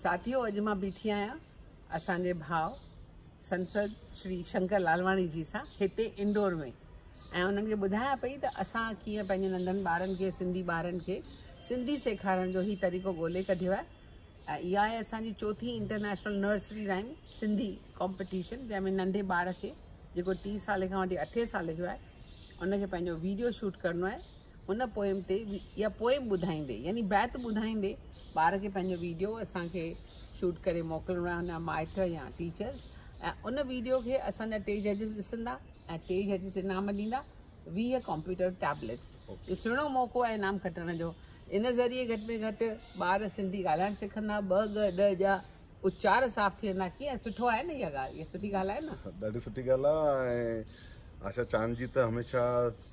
ساٿيو اڄ مان بيٺي آهيان اسان جي ڀاء سنسد شري شنڪر لالواڻي جي سان هتي انڊور ۾ ۽ انهن کي ٻڌايان پئي ته اسان ڪيئن پنهنجي ننڍن ٻارن کي سنڌي ٻارن کي سنڌي سيکارڻ جو هي طريقو ڳولي ڪڍيو آهي ۽ اها آهي اسان جي چوٿين international nursery rhyme Sindhi competition جنهن ۾ ننڍي ٻار کي جيڪو ٽي سالي کان وٺي اٺين سالي جو آهي ان کي پنهنجو ويڊيو شوٽ ڪرڻو آهي ان پوئم تي يا پوئم ٻڌائيندي يعني بيت ٻڌائيندي ٻار کي پنهنجو ويڊيو اسان کي شوٽ ڪري موڪلڻو آهي ان جا مائٽ يا ٽيچرز ۽ ان ويڊيو کي اسان جا ٽي ججز ڏسندا ۽ ٽي ججز انعام ڏيندا 20 ڪمپيوٽر ٽيبليٽس. اهو سهڻو موقعو آهي انعام کٽڻ جو. ان ذريعي گهٽ ۾ گهٽ ٻار سنڌي ڳالهائڻ سکندا، ٻه ڳ ڏ ڄ اچار صاف ٿي ويندا. ڪيئن سٺو آهي نه اها ڳالهه؟ اها سٺي ڳالهه آهي نه؟ ڏاڍي سٺي ڳالهه آهي ۽ آشا چاند جي ته هميشه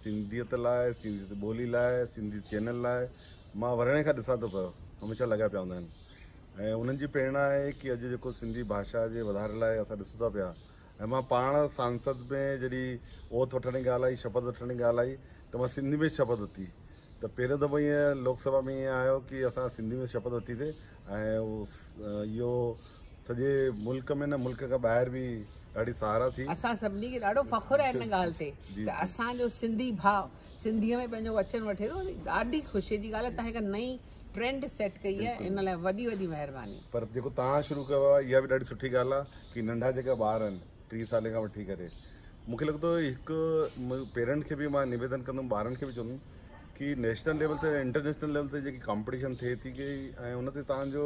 سنڌيت لاء، سنڌي ٻولي لاء، سنڌي چينل لاء مان ورهين کان ڏسان ٿو پيو هميشه لڳا پيا هوندا آهن ۽ انهن جي پريرڻا آهي ڪي اڄ جيڪو سنڌي ڀاشا جي وڌاري لاء اسان ڏسون ٿا پيا ۽ مان پاڻ سانسد ۾ جڏهن اوٿ وٺڻ جي ڳالهه آئي، شپٿ وٺڻ جي ڳالهه آئي ته مان سنڌي ۾ شپٿ ورتي ته پهريون دفعو ائين لوڪ سڀا ۾ ائين آيو ڪي اسان سنڌي ۾ شپٿ ورتي سي ۽ اهو سڄي ملڪ ۾ نه ملڪ کان ٻاهر به ڏاڍي ساراهه ٿي. اسان سڀني کي ڏاڍو فخر آهي ان ڳالهه تي ته اسان جو سنڌي ڀاء سنڌيء ۾ پنهنجو وچن وٺي ٿو. ڏاڍي خوشي جي ڳالهه آهي تهان هڪ نئين ٽرينڊ سيٽ ڪئي آهي ان لاء وڏي وڏي مهرباني. پر جيڪو توهان شروع ڪيو آهي اها به ڏاڍي سٺي ڳالهه آهي ڪي ننڍا جيڪا ٻار آهن 3 سالي کان وٺي ڪري مون کي لڳي ٿو هڪ پيرنٽ کي به مان نويدن ڪندم ٻارن کي به چوندم ڪي نيشنل ليول تي انٽرنيشنل ليول تي جيڪي ڪامپٽيشن ٿئي ٿي ڪي ۽ ان تي توهان جو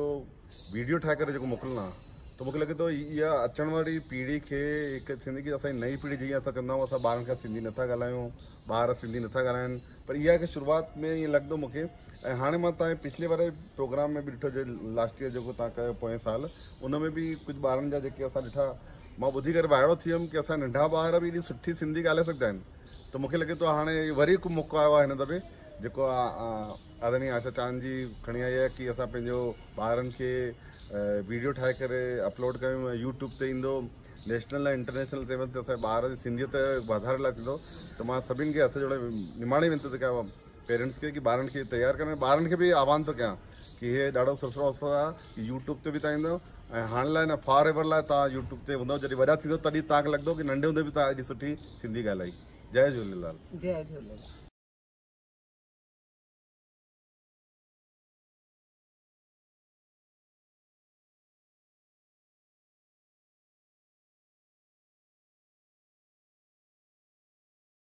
ويڊيو ٺاهي ڪري جيڪو موڪلڻو آهي ته مون کي لڳي ٿو اها اچڻ واري پيڙهي کي هڪ ٿيندي ڪي اسان جي نئين پيڙهي جيئن اسان چوندا آهيون اسان ٻارن کان سنڌي نٿا ڳالهايون ٻار سنڌي نٿا ڳالهائن پر اها هڪ شروعات ۾ ائين لڳندو مون کي ۽ هاڻي مان تان پڇلي واري پروگرام ۾ به ڏٺو جي لاسٽ ايئر جيڪو تان ڪيو پوئين سال ان ۾ به ڪجهه ٻارن جا جيڪي اسان ڏٺا مان ٻڌي ڪري وائڙو ٿي ويم ڪي اسان ننڍا ٻار به ايڏي سٺي سنڌي ڳالهائي سگهندا آهن ته مون کي لڳي ٿو هاڻي وري هڪ موقعو آيو آهي هن دفعي جيڪو آدرڻي آشا چاند جي کڻي آئي آهي ڪي اسان پنهنجو ٻارن کي ويڊيو ٺاهي ڪري اپلوڊ ڪيون يوٽيوب تي ايندو نيشنل ۽ انٽرنيشنل ليول تي اسان جي ٻار جي سنڌيت واڌاري لاء ٿيندو ته مان سڀني کي هٿ جوڙي نماڻي وينتي ٿو ڪيان پيرنٽس کي ڪي ٻارن کي تيار ڪرڻ ٻارن کي به آهوان ٿو ڪيان ڪي هي ڏاڍو سٺو اوسر آهي ڪي يوٽيوب تي به تان ايندو ۽ هاڻ لاء نه فار ايور لاء تان يوٽيوب تي هوندو جڏهن وڏا ٿيندو تڏهن تان کي لڳندو ڪي ننڍي هوندي به تان ايڏي سٺي سنڌي ڳالهائي. جئي جهوليلال. جئي جهوليلال.